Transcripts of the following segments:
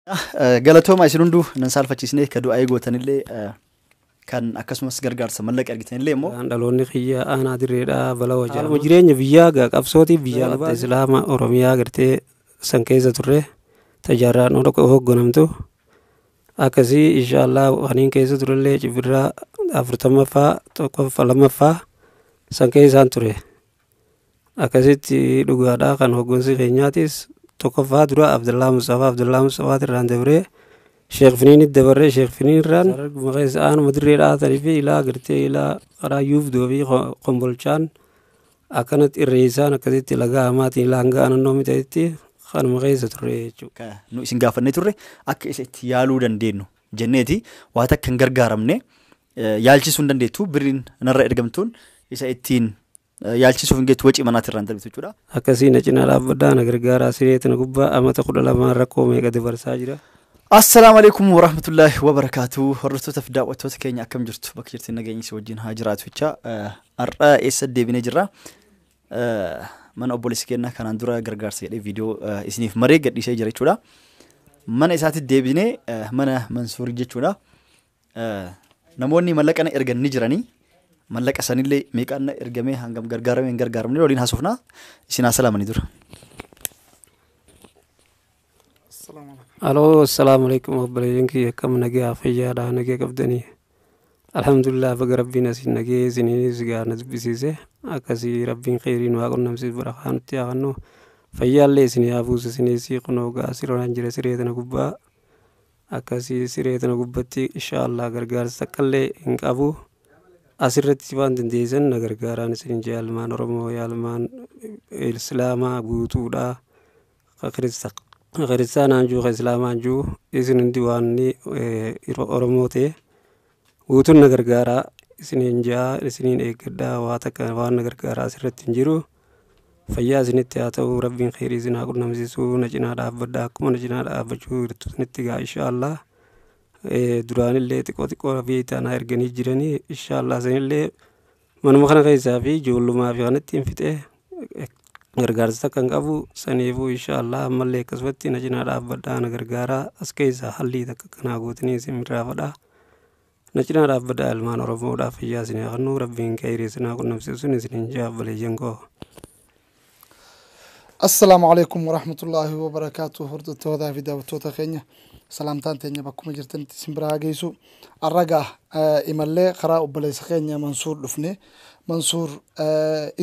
Galatooma isin hunduu nan saalfachiisnee ka du'aa gootanillee kan akkasumas gargaarsa mallaqa argitanillee immoo. Dhaloonni kiyya aanaa dirreedhaa bala wajjin. Jireenya biyyaa gaa qabsootii biyyaa qabda Islaama Oromiyaa gartee san keessa turre tajaarraan hoogganamtu akkasii inshaallah waniin keessa turellee cibirraa 40ffaa 1ffaa 2ffaa san keessaan ture. Akkasitti dhugaadhaa kan hooggansi keenyaatis 1ffaa dura Abdullaa Mustafaa Abdullaa Mustafaa irraan dabree Sheekh Finiinit dabarree Sheekh Finiin irraan keessa aanuma dirree dhaatanii fi ilaa gartee ilaa karaa yuufdoo fi kombolchaan akkanatti irreessaan akkasitti lagaa hamaatiin ilaa hanga naannoo mitaatti kanuma keessa turre jechuudha. Nu isin gaafannee turre akka isa itti yaaluu dandeenyu jenneeti waan takka hin gargaaramne yaalchisuu hin dandeettu birriin narra ergamtuun isa ittiin yaalchisuuf hin geettu wacii manaatti irraan darbitu jechuudha. Akkasii na cinaa dhaabbadhaa na gargaaraa sireetina gubbaa amata 12 rakkoo meeqa dabarsaa jira. Assalaamu alaikum warahmatullaahi wabarakaatuh. Hordoftoota fi daawwattoota keenya akkam jirtu? Bakka jirtan nageenyi si wajjin haa jiraatu jecha. Har'a eessa deebinee jirra? Mana obboleessi keenya kanaan dura gargaarsa jedhee viidiyoo isiniif maree gadhiisee jira jechuudha. Mana isaatti deebinee mana Mansuurii jechuudha. Namoonni mallaqa na ergan ni jiranii. Mallaqa sanillee meeqaan na ergamee hangam gargaaramee hin gargaaramne waliin haasofnaa. Isin haa salaamanii dura. Aloo assalaamu alaikum obboleeyyan kiyya akkam nagee fayyaadhaa nagee qabdanii. Alhamdulillah baga rabbiin asiin nagee isiniinis gaa na dubbisiise akkasii rabbiin kheyriin waa qunnamsiis barakaa nutti haa kennu fayyaallee isinii haa buusu isiniis kunoo gaa siraan jira siree tana gubbaa akkasii siree tana gubbatti inshaallah gargaarsa takkallee hin qabu asirratti waan dandeessan na gargaaraan isin jaalmaan Oromoo yaalmaan Islaamaa guutuudha kiristaanaan jiru Islaamaan jiru isin hundi waan Oromoo ta'e guutuun na gargaaraa isiniin jaa isiniin eeggadhaa waa takka waan na gargaaraa asirratti hin jiru fayyaa isinitti haa ta'u rabbiin kheyrii isin haa qunnamsiisuu na cinaa dhaabbadhaa akkuma na cinaa dhaabbachuu jirtu isinitti gaa inshaallah duraanillee xiqqoo xiqqoo beektaa na erganii jiranii inshaallah isinillee manuma kana keessaa fi ijoollumaa fi kanatti hin fixee gargaarsa takka hin qabu saniifuu inshaallah ammallee akkasumatti na cinaa dhaabbadhaa na gargaaraa as keessaa hallii takka kanaa gootanii isin birraafadhaa. Na cinaa dhaabbadhaa ilmaan Oromoodhaaf fayyaa isin haa kennu rabbiin kheyrii isin haa qunnamsiisu isiniin jaa obboleeyyan koo. Assalaamu alaikum warahmatullaahi wabarakaatuh. Hordoftoota fi daawwattoota keenya salaamtaan teenya bakkuma jirtanitti isin biraa geessu. Har'a imallee karaa obboleessa keenya Mansuur dhufne. Mansuur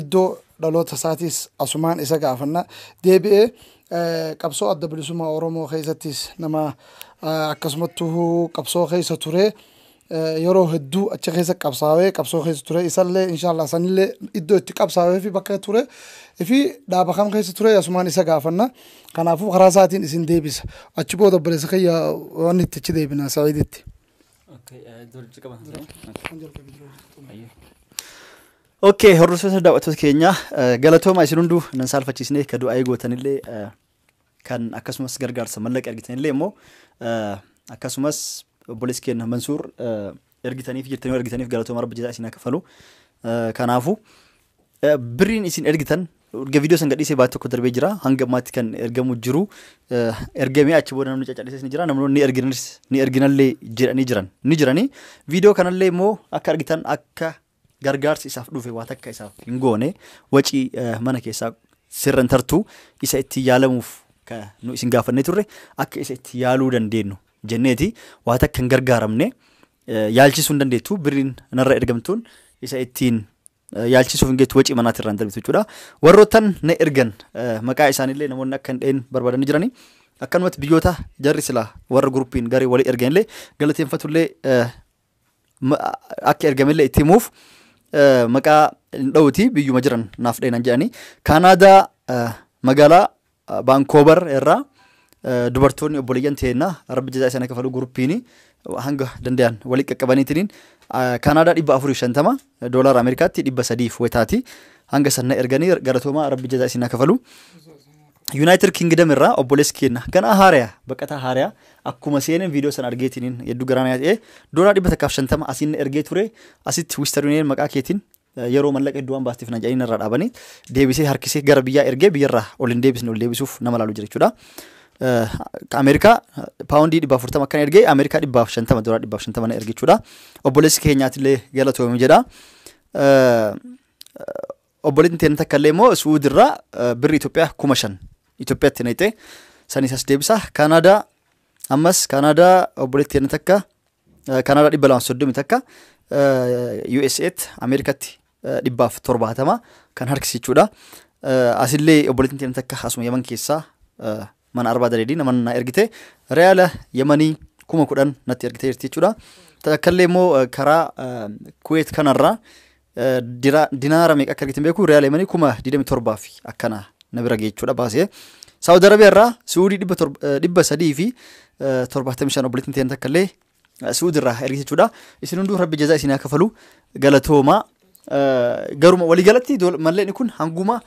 iddoo dhaloota isaatis asumaan isa gaafanna. Deebi'ee qabsoo adda bilisummaa Oromoo keessattis nama akkasumattuu qabsoo keessa ture. Yeroo hedduu achi keessa qabsaa'ee qabsoo keessa ture isallee inshaallah sanillee iddoo itti qabsaa'ee fi bakka ture fi dhaaba kam keessa ture asumaan isa gaafanna. Kanaafuu karaa isaatiin isin deebisa. Achi booda obboleessa kiyya waan itti achi deebina Sa'iiditti. Okay, hordoftoota daawwattoota keenya galatooma isin hunduu nan saalfachiisnee ka du'aa gootanillee kan akkasumas gargaarsa mallaqa argitanillee immoo akkasumas obboleessi keenya Mansuur ergitaniif jirtanii ergitaniif galatooma rabbi jazaa isin haa kafalu. Kanaafuu birriin isin ergitan erga viidiyoo san gadhiisee baay'ee tokko darbee jira hanga ammaatti kan ergamu jiru ergamee achi booda namni caccaqisees ni jira namoonni ni erginallee jedhanii jiran ni jiranii viidiyoo kanallee immoo akka argitan akka gargaarsi isaaf dhufe waa takka isaaf hin goone wacii mana keessaa sirran tartuu isa itti yaalamuuf nu isin gaafannee turre akka isa itti yaaluu dandeenyu jenneeti waa takka hin gargaaramne yaalchisuu hin dandeettu birriin narra ergamtuun isa ittiin yaalchisuuf hin geettu wacii manaatti irraan darbitu jechuudha. Warroottan na ergan maqaa isaaniillee namoonni akka hin dheen barbaadanii jiranii akkanumatti biyyoota jarri silaa warra guruppiin garee walii erganillee galateeffatullee akka ergamillee itti himuuf maqaa hin dha'uti biyyuma jiran naaf dheenan jedhanii Kaanaadaa magaalaa Baankoobar irraa dubartoonni obboleeyyan teenna rabbi jazaa isaanii kafalu guruppiin hanga danda'an walii qaqqabaniitiin Kaanaadaa 450 doolaara Ameerikaatti 300 wayitaati hanga sanna erganii galatoomaa rabbi jazaa isin kafalu. United Kingdom irraa obboleessi keenya ganaa haariyaa baqataa haariyaa akkuma seeneen viidiyoo sana argeetiin hedduu garaan yaa'ee doolaara 150 asiin ergee ture asitti Western Union maqaa keetiin yeroo mallaqa hedduu waan baasteef na jedhanii irraa dhaabanii deebisee harkisee gara biyyaa ergee biyyarraa ol hin deebisne ol deebisuuf nama laalu jira jechuudha. Ameerikaa paawundii 140 akkan ergee Ameerikaa 150 doolaara 150 na erge jechuudha. Obboleessi keenyaatillee galatoomi jedha. Obboleettiin teenya takka illee immoo Suudirraa birri Itoophiyaa 5,000 Itoophiyaatti naqxee sanis as deebisa. Kaanaadaa ammas Kaanaadaa obboleettiin teenya takka Kaanaadaa 231 USA'tti Ameerikaatti 170 kan harkisi jechuudha. Asillee obboleettiin teenya takka asuma Yaman keessaa mana arbaa dareedii nama na ergite reyaala Yamanii 10,000 natti ergite jirti jechuudha. Takkallee immoo karaa Kuweet kanarraa dinaara meeqa akka ergite beeku reyaala Yamanii 27,000 fi akkana na bira ga'e jechuudha baasee. Saawud Arabiyaa irraa Suudii 375 obboleettiin teenya takkallee Suudii irraa ergite jechuudha. Isin hunduu rabbi jazaa isin haa kafalu galatoomaa. Garuma waliigalatti mallaqni kun hanguma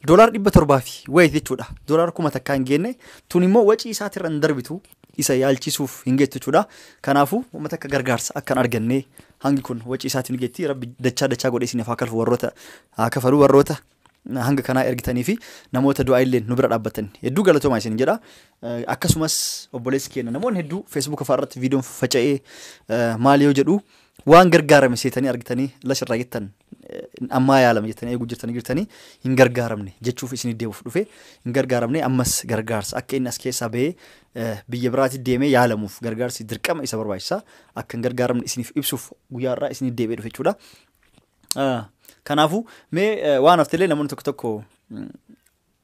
doolaara 700 fi wayii jechuudha. Doolaara 1,000 hin geenne tun immoo wacii isaatirra hin darbitu isa yaalchisuuf hin geettu jechuudha. Kanaafuu uummata akka gargaarsa akkan arganne hangi kun wacii isaatiin geetti rabbi dachaa dachaa godhee isiniif haa kafalu warroota haa kafalu warroota hanga kanaa ergitanii fi namoota du'aa illee nu bira dhaabbatan hedduu galatoomaa isin jedha. Akkasumas obboleessi keenya namoonni hedduu feesbuuka fa'aa irratti viidiyoon faca'ee maal yoo jedhu waan gargaarame seetanii argitanii lasirraa jettan ammaa yaalame jettanii eeguu jirtanii jirtanii hin gargaaramne jechuuf isin deemuuf dhufe hin gargaaramne ammas gargaarsa akka inni as keessaa bahee biyya biraatti deemee yaalamuuf gargaarsi dirqama isa barbaachisa akka hin gargaaramne isiniif ibsuuf guyyaa irraa isin deebi'ee dhufe jechuudha. Kanaafuu mee waan haftellee namoonni tokko tokko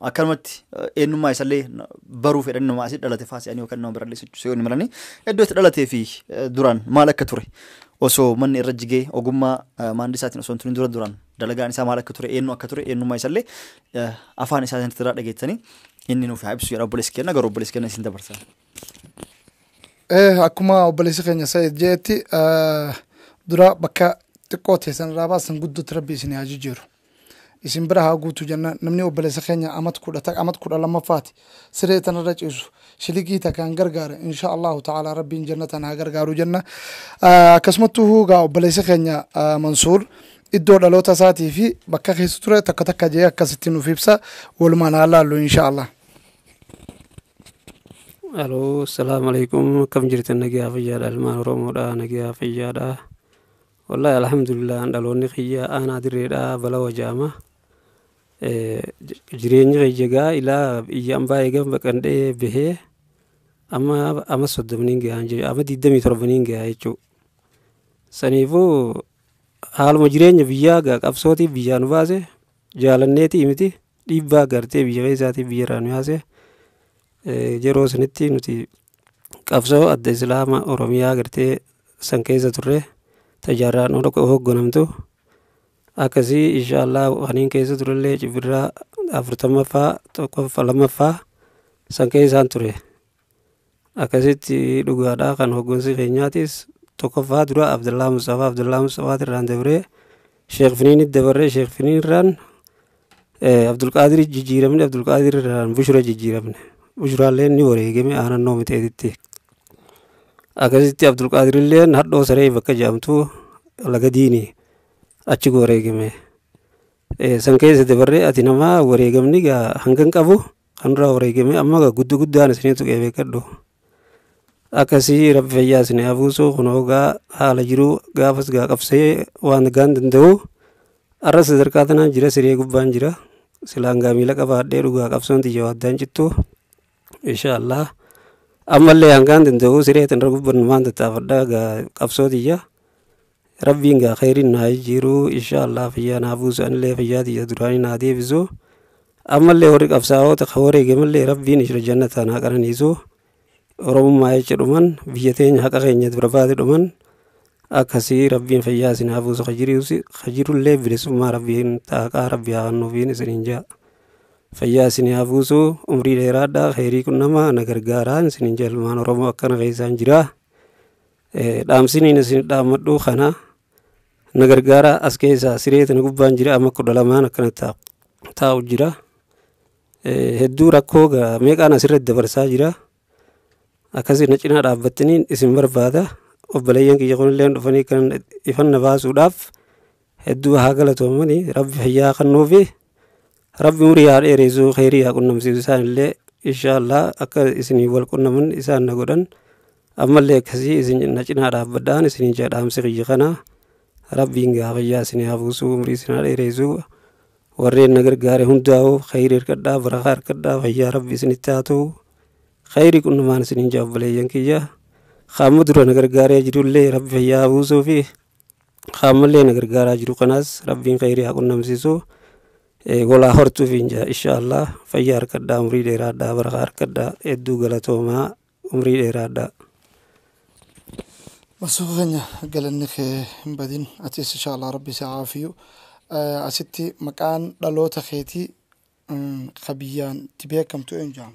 akkanumatti eenyummaa isallee baruu fedhan nama asii dhalate faasii yookaan nama birallee sochoosuu yoo malanii iddoo itti dhalatee fi duraan maal akka ture osoo manni irra jigee ogummaa maandisaatiin osoo hin turin dura duraan dalagaan isaa maal akka ture eenyu akka ture eenyummaa isallee afaan isaa irraa dhageessanii inni nuuf haa ibsu jedha obboleessi keenya garuu obboleessi keenya isin dabarsa. Akkuma obboleessi keenya Sa'iid jedhetti dura bakka xiqqoo teessan irraa baasan guddotti rabbi isin haa jijjiiru. Isin bira haa guutu jenna namni obboleessa keenya amat kudha amat kudha lammaffaati siree tanarra ciisu shiligii takkaan gargaara insha Allahu ta'ala rabbiin jannatan haa gargaaru jenna. Akkasumattuu huugaa obboleessa keenya Mansuur iddoo dhaloota isaatii fi bakka keessa ture takka takka jee akkasitti nuuf ibsa walumaan haa laallu insha Allah. Aloo, salaamu alaikum. Akkam jirtan nagaa fayyaadha ilmaan Oromoodha nagaa fayyaadha. Wallahi alhamdulillah dhaloonni kiyya aanaa dirreedha bala wajaama. Jireenyi kiyya gaa ilaa biyya ambaa eegan baqandhee bahee amma amma 30 gahaan jiru amma 27 gahaa jechuudha. Saniifuu haaluma jireenya biyyaa gaa qabsootiif biyyaa nu baase jaalanneetii miti dhiibbaa gartee biyya keessaatiif biyya irraa nu baase yeroo sanitti nuti qabsoo adda islaama Oromiyaa gartee san keessa turre tajaarraan hoogganamtu akkasii inshaallah waniin keessa turellee cibirraa 40ffaa 1ffaa 2ffaa san keessaan ture. Akkasitti dhugaadhaa kan hooggansi keenyaatis 1ffaa dura Abdullaa Mustafaa Abdullaa Mustafaa irraan dabree Sheekh Finiinit dabarree Sheekh Finiin irraan Abdulqaadir jijjiiramne Abdulqaadir irraan Bushra jijjiiramne Bushraallee ni wareegame aanannoo miteetitti. Akkasitti Abdulqaadir illeen hadhoo saree bakka jedhamtu laga diinii achi wareegame. San keessa dabarree ati nama wareegamni gaa hangan qabu kan duraa wareegame amma gaa guddaa guddaan isinii tuqee beekadhu. Akkasii rabbi fayyaa isin haa buusu kunoo gaa haala jiruu gaafas gaa qabsee waan gaan danda'u arra sadarkaa tanaan jira siree gubbaan jira silaan gaa miila qabaadhee dhugaa qabsoon tiyya waddaan cittu inshaallah ammallee hangaan danda'u siree tanarra gubbannumaan tattaafadhaa gaa qabsoo tiyya rabbiin gaa khayriin naa jijjiiru inshaallah fayyaa naa buusu anillee fayyaa tiyya duraanii naa deebisu ammallee warri qabsaa'oota wareegamallee rabbiin ishira jannataa naa qananiisu. Oromummaa jecha dhuman biyya teenya haqa keenya barbaade dhuman akkasii rabbiin fayyaa isin haa buusu kajirullee bilisummaa rabbiin taaqaa rabbi haa kennuufiin isiniin jaa fayyaa isin haa buusu umrii dheeraadhaa khayrii kun nama na gargaaraan isiniin jaa ilmaan Oromoo akkana keessaan jira dhaamsiniin isin dhaammadhu kana na gargaara as keessaa siree tana gubbaan jira amma 12 akkana taa'u jira hedduu rakkoo meeqaan asirratti dabarsaa jira. Akkasii na cinaa dhaabbattaniin isin barbaada obboleeyyan kiyya kunillee dhufanii kan ifanna baasuudhaaf hedduu haa galatoomanii rabbi fayyaa kennuufi rabbi umurii haa dheeressu khayrii haa qunnamsiisu isaanillee Inshaallah akka isinii wal qunnaman isaan na godhan. Ammallee akkasii isin na cinaa dhaabbadhaan isinii jedhaamsi kiyya kana. Rabbiin gaa fayyaa isinii haa buusu, umrii isin haa dheeressu. Warreen na gargaare hundaa'u khayrii harkadhaa, barakaa harkadhaa, fayyaa rabbi isinitti haa ta'u. Khayrii qunnamaan isiniin jaa obboleeyyan kiyya. Qaama dura na gargaaree jirullee rabbi fayyaa haa buusuu fi qaamallee na gargaaraa jiru kanaas rabbiin khayrii haa qunnamsiisu. Walaa hortuuf hin jaa inshaallah fayyaa harkadhaa, umrii dheeraadhaa, barakaa harkadhaa, hedduu galatoomaa, umrii dheeraadhaa. Mansuur keenya galanni kee hin badin, atis inshallah rabbi si caafiyu. Asitti maqaan dhaloota keetii ka biyyaan itti beekamtu eenyu jedhama?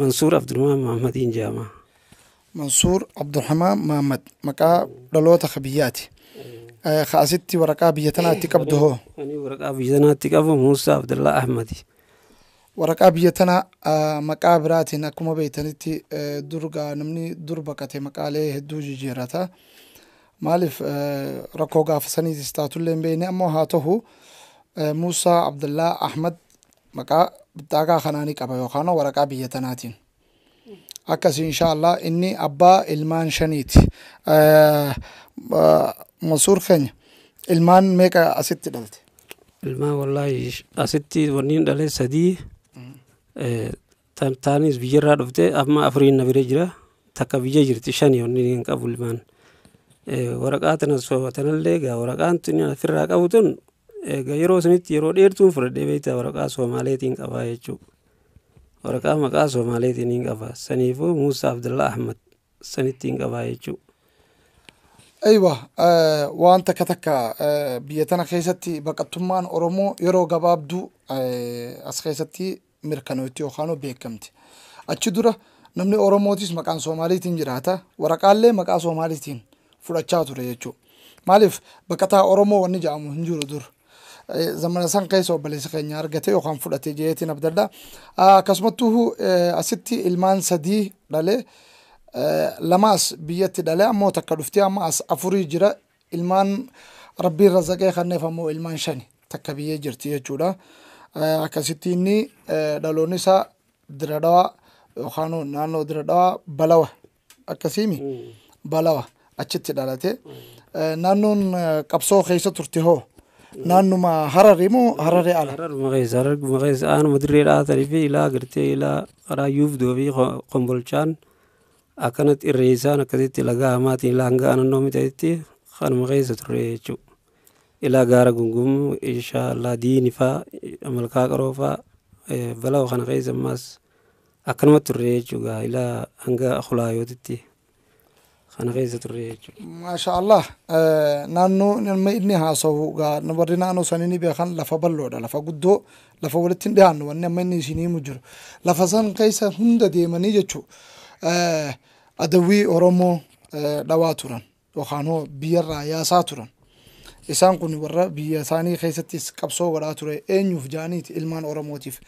Mansuur Abdurrahmaan Mahmadiin jedhama. Mansuur Abdurrahmaan Mahmad maqaa dhaloota ka biyyaati. Ka asitti waraqaa biyya tanaatti qabdu hoo? Ani waraqaa biyya tanaatti qabu Muusaa Abdullaa Ahmadi. Waraqaa biyya tanaa maqaa biraatiin akkuma beektanitti durgaa namni dur baqate maqaalee hedduu jijjiirata. Maaliif rakkoo gaafa saniitis taatullee hin beekne, ammoo haa ta'u Muusaa Abdullaa Ahmad maqaa bixxaakaa kanaa ni qaba yookaan waraqaa biyya tanaatiin. Akkasii inshaallah inni abbaa ilmaan 5ti. Mansuur keenya ilmaan meeqa asitti dhalte? Ilmaan wallaahi asitti wanni dhale 3. Taanis biyyarraa dhufte, amma 4 na bira jira. Takka biyya jirti, 5 wanni hin qabu ilmaan. Waraqaa tanas tanallee gaa waraqaan tuni ofirraa qabu tun egaa yeroo sanitti yeroo dheertuun fudhadhee beektaa waraqaa Soomaaleetiin qabaa jechuudha. Waraqaa maqaa Soomaaleetiin hin qaba. Saniifuu Muusaa Abdullaa Ahmad sanitti hin qabaa jechuudha. Aywa, waan takka takka biyya tana keessatti baqattummaan Oromoo yeroo gabaabduu as keessatti mirkanootti yookaan beekamti. Achi dura namni Oromootis maqaan Soomaaliitiin jiraata. Waraqaallee maqaa Soomaaliitiin fudhachaa ture jechuudha. Maaliif baqataa Oromoo wanni jedhamu hin jiru dur. Zamana san keessa obboleessa keenya argate yookaan fudhate jeetiin abdadha. Akkasumattuu asitti ilmaan 3 dhalee, 2s biyyatti dhalee, ammoo takka dhuftee amma as 4 jira. Ilmaan rabbiin razaqee kanneef ammoo ilmaan 5, takka biyyee jirti jechuudha. Akkasitti inni dhaloonni isaa Diradawaa yookaan naannoo Diradawaa Balawa akkasiimi Balawa achitti dhalate. Naannoon qabsoo keessa turte hoo naannuma Hararii moo Hararii ala? Hararuma keessa, Hararuma keessa, aanuma dirree dhaatanii fi ilaa gartee ilaa karaa Yuufdoo fi Kombolchaan akkanatti irreessaan akkasitti laga hamaatiin ilaa hanga naannoo mitaatti kanuma keessa turre jechuudha. Ilaa gaara gungumuu inshaallah diini faa malkaa qaroo faa Balawa kana keessa ammas akkanumatti turre jechuudha ilaa hanga Khulaayootitti kana keessa turre jechuudha. Maasha Allah, naannoo nama inni haasawu gaa warri naannoo sanii ni beekan, lafa bal'oodha, lafa guddoo, lafa walitti hin dhiyaannu. Wanni amma inni isinii himu jiru lafa san keessa hunda deemanii jechuu adawwii Oromoo dhawaa turan yookaan biyyarraa yaasaa turan. Isaan kun warra biyya isaanii keessattis qabsoo godhaa ture eenyuuf jaaniiti? Ilmaan Oromootiif.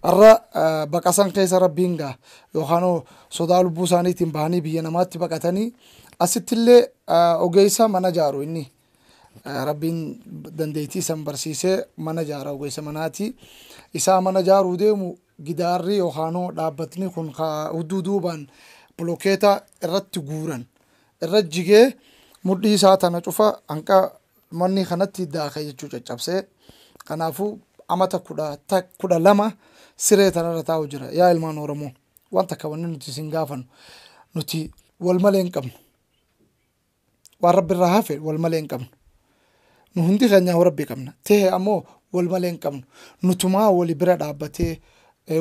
Har'a baqasan keessa rabbiin gaa yookaan sodaa lubbuu isaaniitiin bahanii biyya namaatti baqatanii asittillee ogeessa mana jaaru inni. Rabbiin dandeettii isan barsiisee mana jaara, ogeessa manaati. Isaa mana jaaruu deemu gidaarri yookaan dhaabbatni kun hudduu duubaan bilookeeta irratti guuran irra jigee mudhii isaa tana cufa hanqa manni kanatti daakee jechuu caccabsee. Kanaafuu amata 12 siree tanarra taa'u jira. Yaa ilmaan Oromoo, waan takka wanni nuti isin gaafannu, nuti wal malee hin qabnu, waan rabbi irraa hafe wal malee hin qabnu. Nu hundi keenya rabbi qabna ta'e ammoo wal malee hin qabnu. Nutumaa wali bira dhaabbatee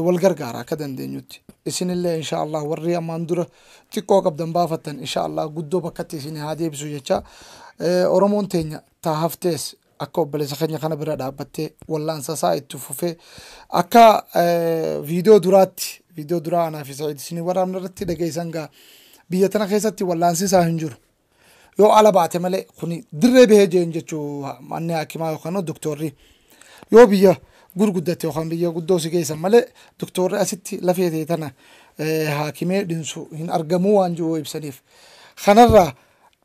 wal gargaara akka dandeenyutti. Isinillee insha Allah warri ammaan dura xiqqoo qabdan baafattan insha Allah guddoo bakkatti isin haa deebisu jecha. Oromoon teenya taa haftees akka obboleessa keenya kana bira dhaabbattee wallaansa isaa itti fufee akka viidiyoo duraatti, viidiyoo duraa anaa fi Sa'iid isinii waraabna irratti dhageessan gaa biyya tana keessatti wallaansi isaa hin jiru. Yoo ala baate malee kuni dirree bahee jeen jechuu manni hakimaa yookaan doktorri yoo biyya gurguddatte yookaan biyya guddoo si geessan malee doktorri asitti lafee ta'e tana haakimee dhinsu hin argamuu waan jiru ibsaniif. Kanarraa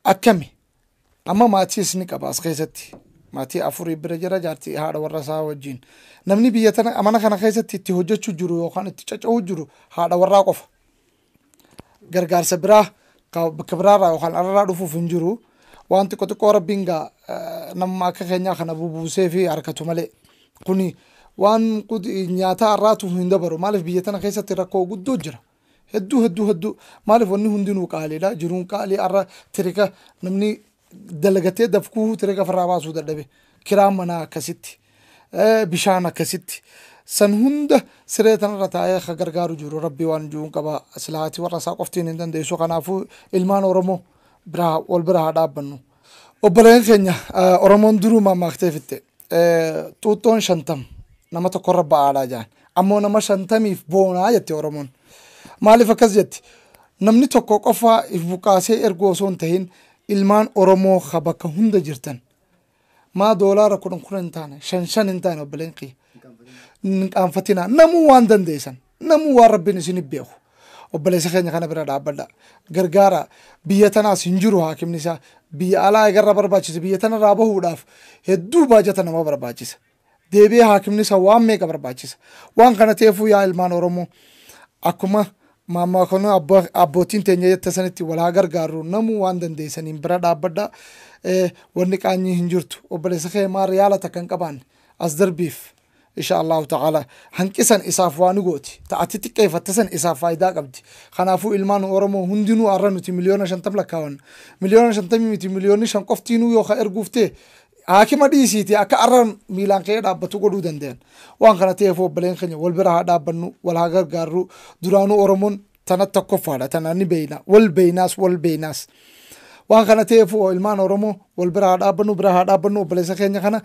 akkami amma maatiis ni qaba as keessatti. Maatii afurii bira jira, jaartii haadha warra isaa wajjin. Namni biyya tana amana kana keessatti itti hojjechuu jiru yookaan itti caca'uu jiru haadha warraa qofa. Gargaarsa biraa bakka biraarraa yookaan alarraa dhufuuf hin jiru. Waan xiqqoo xiqqoo Rabbiin gaa nama akka keenyaa kana bubuusee fi harkatu malee. Kuni waan nyaataa har'aatu hin dabaru. Maaliif biyya tana keessatti rakkoo guddoo jira. Hedduu hedduu hedduu. Maaliif wanni hundinuu qaaliidha. Jiruun qaalii har'a tirika namni dalagatee dafkuu tirika ofirraa baasuu dadhabe. Kiraan manaa akkasitti. Bishaan akkasitti. San hunda siree tanarra taa'ee akka gargaaru jiru Rabbi waan jiruun qaba. Silaatii warra isaa qoftiin hin dandeessu. Kanaafuu ilmaan Oromoo biraa wal bira haa dhaabbannu. Obboleen keenya, Oromoon duruu mammaaktee fitte. Xuuxxoon 50 nama tokkorra ba'aadhaa jaan. Ammoo nama 50f boonaa jette Oromoon. Maaliif akkas jetti? Namni tokko qofa if buqqaasee erguu osoo hin tahin, ilmaan Oromoo ka bakka hunda jirtan. Maa doolaara 10 10 hin taane, 5 5 hin taane, obboleen kiyya. Hin qaanfatinaa. Namuu waan dandeessan. Namuu waan Rabbiin isin beeku. Obboleessa keenya kana bira dhaabbadha. Gargaara. Biyya tanaas hin jiru haakimni isaa. Biyya alaa egarra barbaachisa. Biyya tanarraa bahuudhaaf hedduu baajata nama barbaachisa. Deebi'ee haakimni isaa waan meeqa barbaachisa. Waan kana ta'eefuu yaa ilmaan Oromoo, akkuma maammaa abbootiin teenya jette sanitti wal haa gargaarru. Namuu waan dandeessaniin bira dhaabbadha. Wanni qaanyii hin jirtu. Obboleessa kee maa riyaala takka hin qabaanne as darbiif. Insha Allahu ta'ala hanqisan isaaf waa ni gooti. Ta'ati xiqqeeffatte san isaaf faayidaa qabdi. Kanaafuu ilmaan Oromoo hundinuu, har'a nuti 50,000,000 lakkaawwanna. 50,000,000 miti, 5 miliyoonni qoftiinuu yoo ka erguuf ta'e haakima dhiisiiti akka har'a miilaan ka'ee dhaabbatu godhuu danda'an. Waan kana ta'eef obboleen keenya, wal bira haa dhaabbannu, wal haa gargaarru. Duraanuu Oromoon tana tokkoffaadha. Tana ni beeyna. Wal beeynaas wal beeynaas. Waan kana ta'eef ilmaan Oromoo wal bira haa dhaabbannu, bira haa dhaabbannu. Obboleessa keenya kana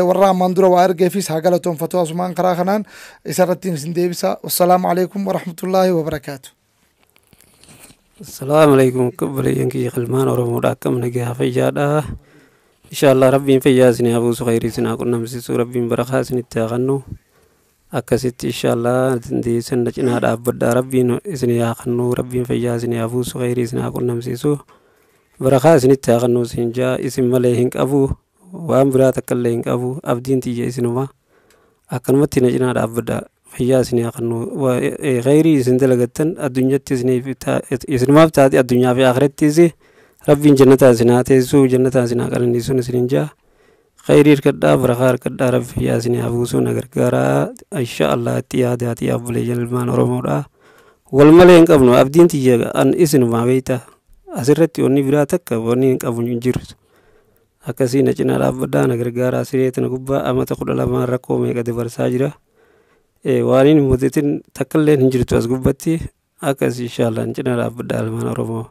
warra ammaan dura waa ergeefis haa galatoonfatu. Asumaan karaa kanaan isarratti isin deebisa. Wassalaamu alaikum warahmatullaahi wabarakaatu. Assalaamu alaikum, obboleeyyan kiyya ilmaan Oromoodha, akkam nagaa fayyaadha? Inshaallah Rabbiin fayyaa isin haa buusu, khayrii isin haa qunnamsiisu, Rabbiin barakaa isinitti haa kennu. Akkasitti inshaallah dandeessan na cinaa dhaabbadha. Rabbiin isin haa kennu, Rabbiin fayyaa isin haa buusu, khayrii isin haa qunnamsiisu, barakaa isinitti haa kennu isin jaa. Isin malee hin qabu, waan biraa takka illee hin qabu. Abdiin tiyya isinuma. Akkanumatti na cinaa dhaabbadha. Fayyaa isin haa kennu. Khayrii isin dalagattan addunyatti isinumaaf taate, addunyaa fi akhirattis Rabbiin jannataa isin haa teessu, jannataa isin haa qananiisuun isinin jaa. Khayrii hirkadhaa, barakaa harkadhaa. Rabbi fayyaa isin haa buusu, na gargaaraa insha Allah. Itti yaadaati, obboleeyyan ilmaan Oromoodha. Wal malee hin qabnu. Abdiin tiyya an isinumaa beeyta. Asirratti wanni biraa takka wanni hin qabu hin jiru. Akkasii na cinaa dhaabbadhaa, na gargaaraa. Siree tana gubbaa amata 12 rakkoo meeqa dabarsaa jira. Waan hin mudatin takka illee hin jirtu as gubbatti. Akkas inshallah na cinaa dhaabbadhaa, ilmaan Oromoo.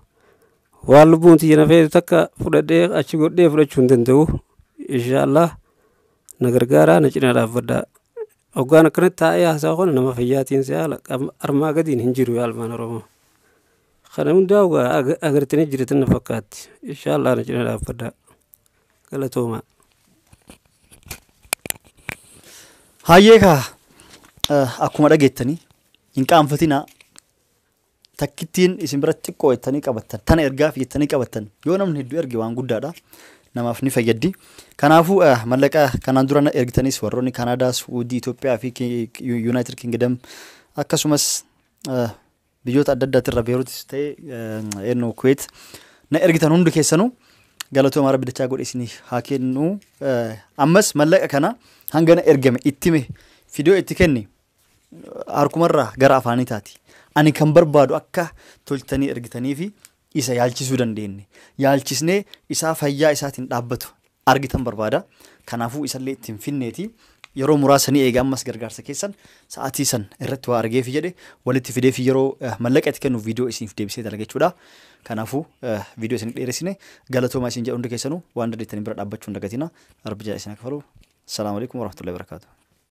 Waan lubbuun tiyya na feetu takka fudhadhee achi godhee fudhachuu hin danda'u. Inshallah na gargaaraa, na cinaa dhaabbadhaa. Hoggaan akkanatti taa'ee haasaa kana nama fayyaatiin si haala armaa gadiin hin jiru, yaa ilmaan Oromoo. Kana hundaa agartanii jirtan na fakkaatti. Inshallah na cinaa dhaabbadhaa. Galatoomaa. Hayyee kaa, akkuma dhageettanii hin qaanfatinaa. Takkittiin isin biratti xiqqoo jettanii qabattan, tana ergaaf jettanii qabattan, yoo namni hedduu erge waan guddaadha, namaaf ni fayyaddi. Kanaafuu mallaqa kanaan dura ergitanis, warroonni Kaanaadaa, Suudii, Itoophiyaa fi United Kingdom, akkasumas biyyoota adda addaatirra Beeruutis ta'e eenyu Kuweet na ergitan, hundi keessanuu galatooma. Rabbi dachaa godhe isiniif haa kennu. Ammas mallaqa kana hangana ergame ittime fidoo itti kenni harkumarraa gara afaanii taati. Ani kan barbaadu akka toltanii ergitanii fi isa yaalchisuu dandeenye. Yaalchisnee isaa fayyaa isaatiin dhaabbatu argitan barbaada. Kanaafuu isallee ittiin finneeti. Yeroo muraasa ni eega. Ammas gargaarsa keessan sa'aatii san irratti waa argeefi jedhe walitti fideefi yeroo mallaqa itti kennu viidiyoo isiniif deebisee dalaga jechuudha. Kanaafuu viidiyoo isin dheeressine. Galatoomaa isin jedhu. Hundi keessanuu waan dandeettanii bira dhaabbachuu hin dagatina. Rabbi jala isin kafalu. Salaamu alaikum warahmatullahi wabarakatuh.